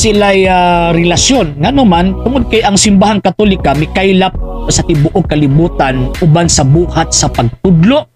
sila relasyon. Ngano man, tungod kay ang Simbahang Katolika mikaylap sa tibuok kalibutan uban sa buhat sa pagtudlo,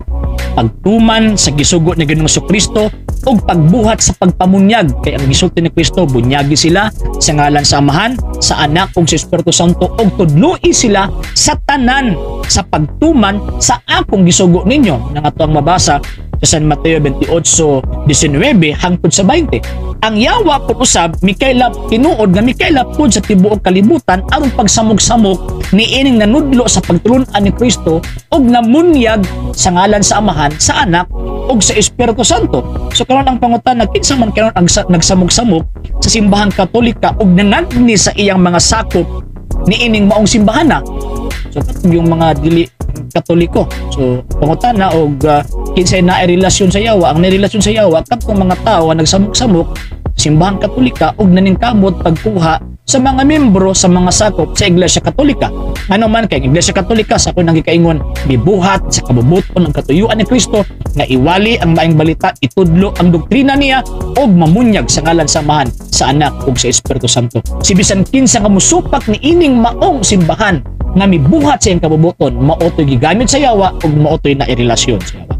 pagtuman sa gisugo ni Ginoong Kristo ug pagbuhat sa pagpamunyag, kay ang gisulti ni Kristo, bunyagi sila sa ngalan sa Amahan, sa Anak ug sa Espiritu Santo ug tudloi sila sa tanan sa pagtuman sa akong gisugo ninyo, nang ato ang mabasa sa San Mateo 28:19 hangtod sa 20. Ang yawa pud usab mikaylap, tinuod nga mikaylap pud sa tibuok kalibutan aron pagsamok-samok niining nanudlo sa pagtulun-an ni Kristo ug namunyag sa ngalan sa Amahan, sa Anak ug sa Espiritu Santo. So karon ang pangutana, kinsa man karon ang nagsamok-samok sa Simbahang Katolika ug nangagni sa iyang mga sakop niining maong simbahan na? So katong yung mga dili Katoliko. So pangutana og kinsay naay relasyon sa yawa, ang relasyon sa yawa kadtong mga tawo nga nagsamok-samok sa Simbahang Katolika ug naningkamot pagkuha sa mga membro, sa mga sakop sa Iglesia Katolika. Ano man kay ang Iglesia Katolika, sa akong gikaingon, mibuhat sa kabubuton ng katuyuan ni Kristo nga iwali ang Maayong Balita, itudlo ang doktrina niya ug mamunyag sa ngalan sa Amahan, sa Anak ug sa Espiritu Santo. Si bisan kinsa nga musupak ni ining maong simbahan nga mibuhat sa iyang kabubuton, mao to'y gigamit sa yawa ug mao to'y nairelasyon sa yawa.